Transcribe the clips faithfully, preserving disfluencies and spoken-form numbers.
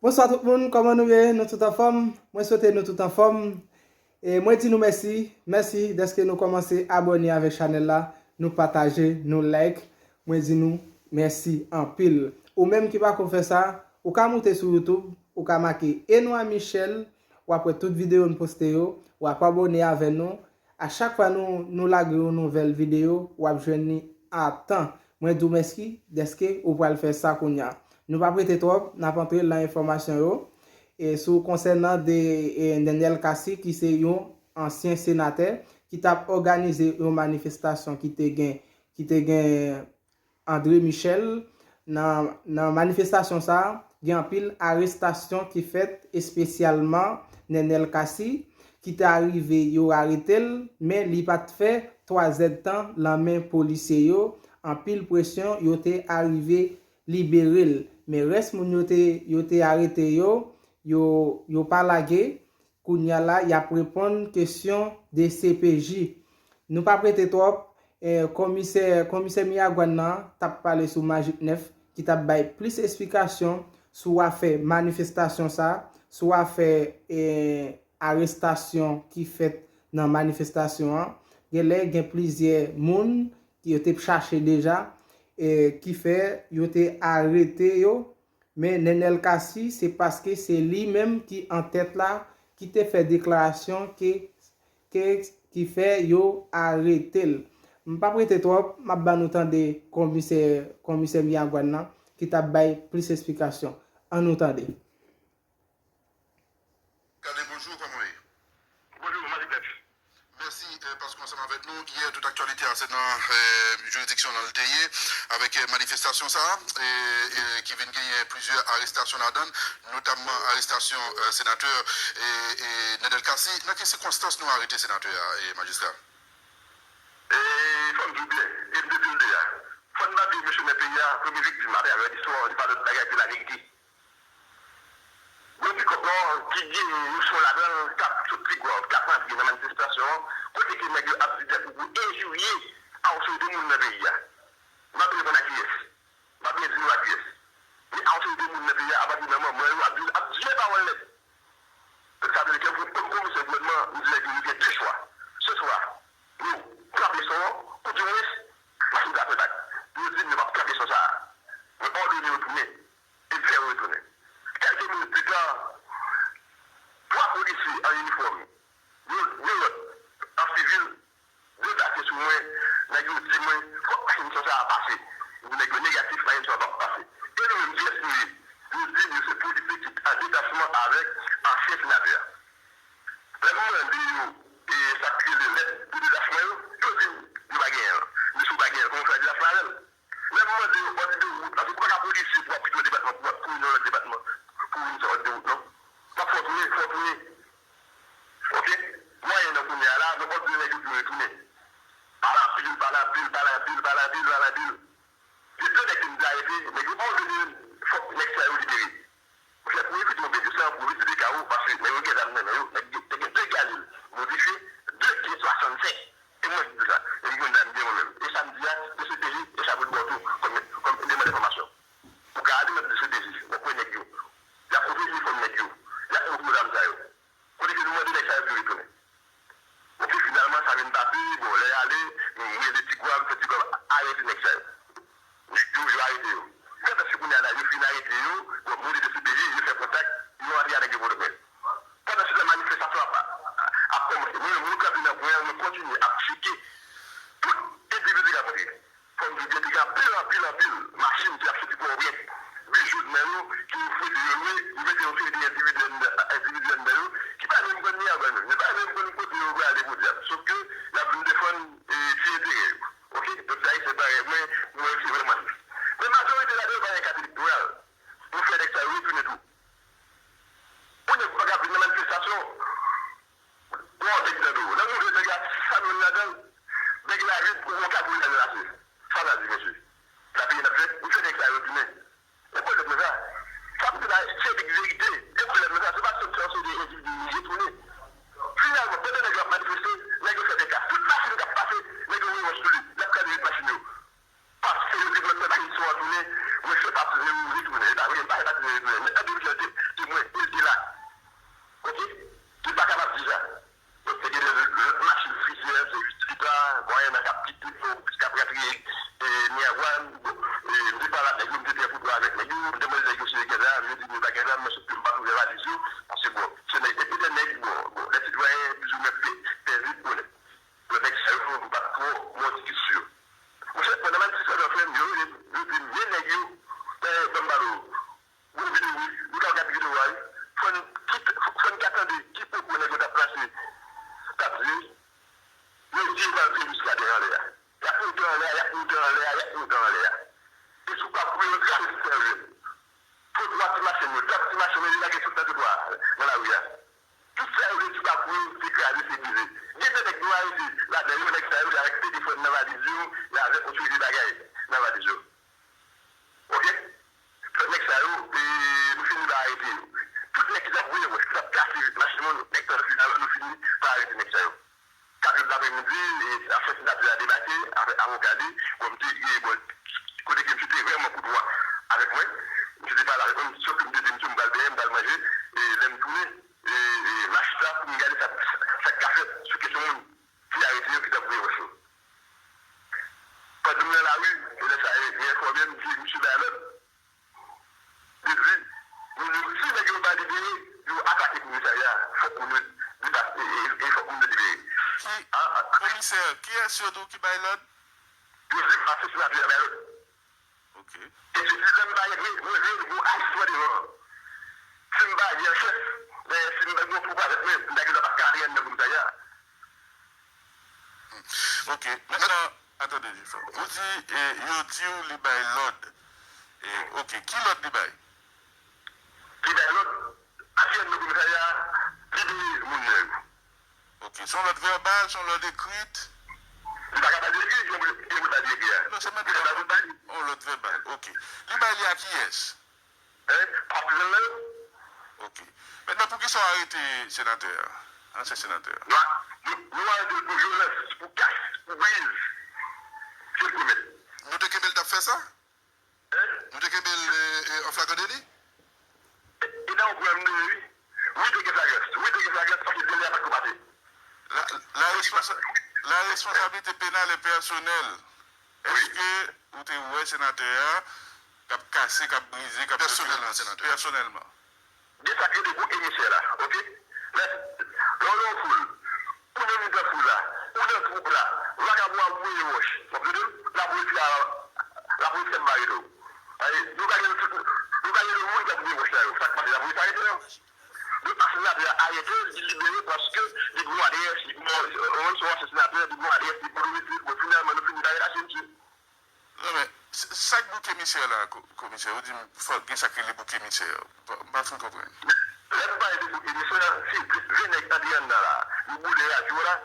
Bonswa tout moun, kòman nou ye? Nou tout anfòm? Mwen swete nou tout anfòm. E mwen di nou mèsi, mèsi dèske nou kòmanse abòne avèk chanèl la, nou pataje, nou like. Mwen di nou mèsi anpil. Ou menm ki pako fè sa, ou ka moute sou YouTube, ou ka make Enoy Michel, w ap wè tout videyo n poste yo, w ap abòne avè nou. A chak fwa nou, nou lage yon nouvèl videyo, w ap jwenn li a tan. Mwen di w mèsi dèske ou pral fè sa kounye a. Nou p ap rete twòp, n ap antre nan enfòmasyon yo. E sou konsènan de e, Nenel Cassy, ki se yon ansyen senatè, ki t ap òganize yon manifestasyon ki te gen, ki te gen André Michel. Nan, nan manifestasyon sa a, gen anpil arestasyon ki fèt, espesyalman Nenel Cassy, ki ta rive yo arete l, men li pa t fè twa zèdtan lan men polisye yo, anpil presyon, yo te arive libere l. Men rès moun yo te, yo te arete yo, yo, yo pa lage. Kounye a la, y ap reponn kesyon de C P J. Nou p ap rete twòp, eh, komisè, komisè Miragwàn nan t ap pale sou Majik nèf, ki t ap bay plis esplikasyon sou afè manifestasyon sa, sou afè, eh, arestasyon ki fèt nan manifestasyon an. Genlè gen plizyè moun ki yo te chache deja, eh, ki fè yo te arete yo. Men Nenel Cassy, se paske se li menm ki an tèt la, ki te fè deklarasyon ke, ke, ki fè yo arete l. M p ap rete twòp, m ap ban nou tande komisè, komisè Miragwàn nan, ki t ap bay plis esplikasyon. Ann nou tande. Kale, bonjou, kòman w ye? Bonjou, Malik Nèf. Mèsi, eh, paske w ansanm avèk nou. Yè, tout aktyalite a, se nan, eh, jiridiksyon nan l te ye, avèk, eh, manifestasyon sa a, eh, eh, ki vin genyen plizyè arestasyon ladan l, notamman arestasyon, eh, senatè, eh, eh, Nenel Cassy. Nan ki sikonstans nou arete senatè a, eh, majistra? E fò m di w byen, e m te di l deja, fò n pa bliye mesye nan peyi a, premye viktim atravè listwa, li pa lòt bagay ke laverite. Gwo pikòp lan ki gen yon son ladan l k ap sot Tigwav, k ap rantre nan manifestasyon an, kote ke nèg yo ap di dè pwopos enjirye a yon seri de moun nan peyi a. M pa bezwen konn a kiyès. M pa bezwen di nou a kiyès. Men a yon seri de moun nan peyi a, apati nan manman yo, ap di, ap di pawòl nèt. Sa vle di ke pou, kòm komisè gouvènman, m di nèg yo, nou gen de chwa. Se swa nou frape son an, oudimwens, machin sa fè bak. Yo di m yo p ap frape son sa a. Mwen òdone yo tounen. E m fè yo retounen. Kèlke minit pita, twa polisye an inifòm, yon, yon lòt an sivil, deplase sou mwen, nèg yo di mwen, fòk machin sa a pase. M di nèg yo negatif, machin sa a p ap pase. E nou menm, kiyès nou ye? Yo di m yo se polisye ki an detachman avèk ansyen senatè a. Lè m mande yo, e, sa k rele lèt de detachman yo, yo di m yo pa genyen l. M di, si w pa genyen l, kòman w fè al detachman avè l? Lè m mande yo òd de wout, paske ou pa ka polisye pou w ap kite yon depatman pou w ap pou yon lòt depatman pou w vin fè òd de wout, non. M ap fè w tounen, fè w tounen. Oke? Mwayen nan kounye a la, nou òdone nèg yo pou yo retounen. Pale anpil, pale anpil, pale anpil, pale anpil, pale anpil. Gen de nèg ke m te arete, nèg yo òdone fòk nèg sa yo libere. Fè pou evite yon pèdi san, pou evite de kawo, paske nèg yo gen zam nan men yo, nèg yo te gen de galil modifye, de ke swasannsenk. E mwen ki di sa, e m konn zam byen mwen menm. E sa m di a, e se peyi, e sa pou l ba w tou, kòm, kòm eleman enfòmasyon. Ou ka ale nan de se peyi, w ap wè nèg yo. Y ap montre inifòm nèg yo. Y ap montre w zam sa yo. Kote ke nou mande nèg sa yo pou yo retounen. Oke, finalman, sa vin pase, bon, lè y ale, m rele Tigwav, m fè Tigwav arete nèg sa yo. Yo, yo arete yo. Fè pèske kounye a la, yo fin arete yo, bon, moun de D C P J, yo fè kontak, yo antre avèk yo Pòtoprens. Pandan se tan, manifestasyon ap, ap kòmanse. Mwen, mwen kanpe nan pwen an, mwen kontinye ap tcheke tout endividi k ap antre. Fò m di w byen, te gen anpil, anpil, anpil machin ki ap soti Pòtoprens, Bijou nan yo, ki yo fwete, yo lwe, yo mete yon seri de endividi anndan, endividi anndan yo, ki pa menm konn Miragwàn menm. Yo pa menm konn kote yo prale, podyab. Sof ke y ap vin defann, e, ti enterè yo. Oke? Donk, se Ayisyen parèy mwen, mwen se vrèman tris. Men majorite ladan yo pa gen kat elektoral pou fè nèg sa yo retounen tou. Pou nèg pa ka vin nan manifestasyon, ou an nèg nan do w. Nan mouvè nèg la, sa nou ladan l, nèg la vin pou yon kat pou l ladan l ase. Sa sa di, mesye? Sa peyi n ap fè? Nou fè nèg sa yo retounen. E pwoblèm nan sa. Sa m di la, se big verite. E pwoblèm nan sa, se pa sèl se yon seri de endividi yo retounen. Finalman, pandan nèg yo ap manifeste, nèg yo fè dega. Tout machin k ap pase, nèg yo rewòch sou li. Y ap kraze vit machin yo. Paske yo te vle fè machin sou an tounen, mwen fè patizan yo retounen. E pa vre, m pa fè patizan yo retounen. Men an de jan te, te Mwen te mande nèg yo si yo gen zam, yo di m yo pa gen zam, men sòf ke m pa t ouvè valiz yo, paske bon, se nèg, epi de nèg, bon, bon, lè sitwayen plizoumwen pè-, pèdi konnen. Bon, nèg sa yo, m pa t twò monte sou yo. Monchè, pandan m ap di sa, frè m, yo rele m, yo di m, men nèg yo, e, ban m pale w. Bon, videyo, wi, nou ka gade videyo a, wi. Fò n kite, fò n ka tande ki pwopo nèg yo t ap plase, t ap di, yo di yo pral fè Muscadin anlè a. Y ap moute anlè a, y ap moute anlè a, y ap moute anlè a. E sou pa pou yo, sa se sèvi. Fò twa ti machin yo, twa ti machin yo, yo lage tout nan trotwa a, nan lari a. Tout sa yo vle ti pa pou yo, se kraze, se brize. Gen de nèg nou arete ladan yo, nèg sa yo, y avèk telefòn nan valiz yo, y avèk yon seri de bagay nan valiz yo. Oke? Tout nèg sa yo, e, nou fini pa arete yo. Tout nèg ki t ap voye wòch, ki t ap kase machin moun, nèg sa yo, finalman, nou fini pa arete nèg sa yo. Kat è lapremidi, e, ansyen senatè a debake avèk avoka li. Bon, m te, e, bon, kote ke misye te vrèman koutwa avèk mwen, misye te pale avèk mwen, sòf ke m te di misye m pral benyen, m pral manje, e, lè m tounen, e, e, m achita pou m gade sa, sa k ka fèt sou kesyon moun ki arete yo, ki t ap voye wòch yo. Pandan m nan lari, e lè sa a, yo enfòme m ke misye bay lòd. Li di, moun yo, si nèg yo pa libere, yo atake komisarya a, fòk moun yo depase, e, e, e fòk moun yo libere. Ki, a, a, komisè, kiyès yo di w ki bay lòd? Yo di m se senatè a bay lòd. Ok. E se di lè m pa rete, mwen jwe yon ayisyen devan. Si m pa gen chèf, men si m pa gen yon pwopo avèk mwen, m ta gen dwa pa t ka antre anndan komisarya a. Ok. Mentnan, atande, Jefò. Ou di, e, yo di w li bay lòd. E, ok. Ki lòd li bay? Li bay lòd, aksyon nan komisarya a, libere moun nan yo. Ok. Se yon lòd vèbal, se yon lòd ekrit? Li pa ka bay lòd ekri, se yon lòd vèbal li ekri a. Non, se mande yon lòd vèbal. Ok. Li bay li a kiyès? Hein? Patizan nan yo? Ok. Mentnan, poukisa w arete senatè a? Ansyen senatè a. Nou a-, nou, nou arete l pou vyolans, pou kas, pou briz. Se l komèt. Nou te kenbe l t ap fè sa? Hein? Nou te kenbe l, e, e, an flagran deli? E, e nan yon pwoblèm de, wi. Wi, te gen flagrans. Wi, te gen flagrans, paske deli a pa t ko pase. La, la responsa-, la responsabilité pénale est personnelle. Wi. Èske ou te wè senatè a k ap kase, k ap brize, k ap fè vyolans? Pèsonèlman, senatè a. Pèsonèlman. Gen sa k rele bouk emisè la, oke? Lè, lè w nan yon foul, ou nan mitan foul la, ou nan twoup la, vakabon ap voye wòch, w ap tande m? Lapolis la, lapolis ap bare do. Ay, nou pa gen, nou pa gen moun k ap voye wòch la yo. Sa k pase, lapolis arete yo. Donk, asasen la, arete, li libere paske li gon adrès, li gon, yon sou asasen la, li gon adrès, li gon domicile, bon, finalman, nou fini pa relase misye. Non, men, s-, sa k bouke misye la, ko-, komisè, ou di m fòk gen sa k rele bouke misye. M pa, m pa fin konprann. Lè m pale de bouke misye, se ven nèg antre anndan la. Yo boule radyo la,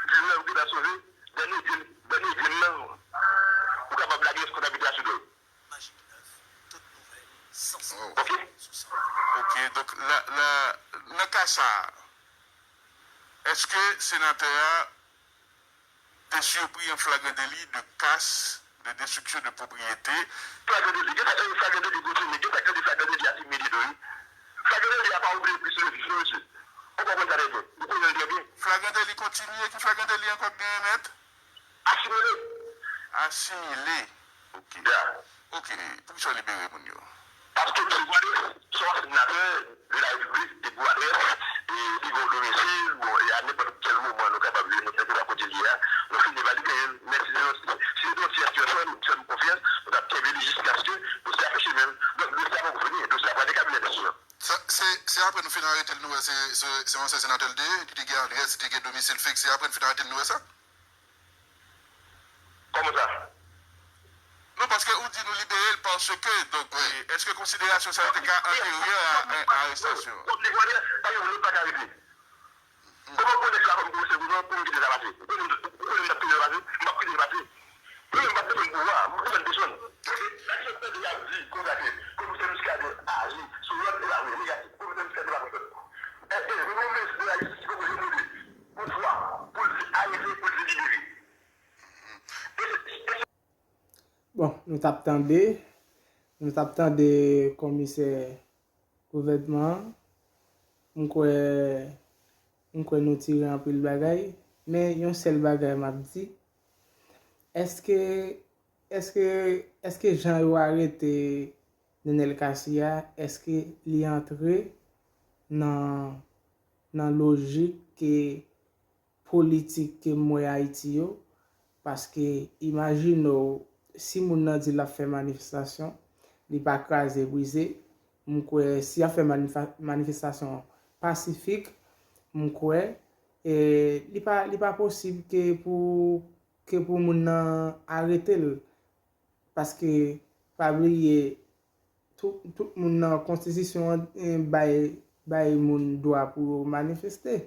di lè yo gentan sove, dènye grenn, dènye grenn nan, ou kapab lage responsabilite a sou do l. Maji Nèf, tout nouvèl, san sèt. Ok. Ok, donk, la, la, nan ka sa a, èske senatè a te sipri an flagran deli de kas, de destriksyon de pwopriyete? Flagran deli, gen sa, flagran deli kontinye, gen sa k rele flagran deli asimile tou, wi. Flagran deli a pa oblije plis le jis, non, mesye. Ou konprann sa trè byen. Ou konnen l trè byen. Flagran deli kontinye, ki flagran deli ankò k genyen, mèt? Asimile. Asimile. Ok. Ya. Ok. Poukisa w libere moun yo? Paske misye gon adrès, se yon senatè de la repiblik, li gon adrès, e li gon domisil, bon, e a nenpòt kèl moman nou kapab vini montre nou pa kote li ye a, nou fini pa libere l. Men si se yon, si se te yon tyès pèsòn, nou fè nou konfyans, nou t ap kenbe li jiskaske dosye a fè chemen l. Donk, dosye a poko fini, dosye a pral nan kabinè dosye an. Sa, se, se apre nou fin arete l, nou wè se, se, se yon ansyen senatè l te ye, li te gen adrès, li te gen domisil fiks, se apre n fin arete l, nou wè sa? Kòman sa? Non, paske ou di nou libere l paske, donk, wi, èske konsiderasyon sa yo te ka anteryè a, a arestasyon an? Kòm li konnen, pa gen moun pa ka rete. Kòman konnen sa kòm komisè gouvènman pou m kite sa pase? Ou konnen, ou konnen m t ap kite sa pase? M p ap kite sa pase. Mwen menm m p ap defann pouvwa, m ap defann pèsòn. Sa ki fè m tande y ap di konsa ke komisè Muscadin ale sou lòd e la vre negatif, komisè Muscadin pa pran lòd. E, e, yon minis de la jistis ki poko janm rele pouvwa pou l di arete, pou l di libere. Bon, nou t ap tande, nou t ap tande komisè gouvènman an. M kwè, m kwè nou tire anpil bagay, men yon sèl bagay m ap di, èske, èske, èske jan yo arete Nenel Cassy a, èske li antre nan, nan lojik ke politik ke m wè Ayiti yo? Paske imajine w, si moun nan di l ap fè manifestasyon, li pa kraze brize, m kwè si y ap fè manifa- manifestasyon pasifik, m kwè e, li pa, li pa posib ke pou, ke pou moun nan arete l. Paske, pa bliye, tout, tout moun nan konstitisyon an eh, bay, bay moun dwa pou yo manifeste.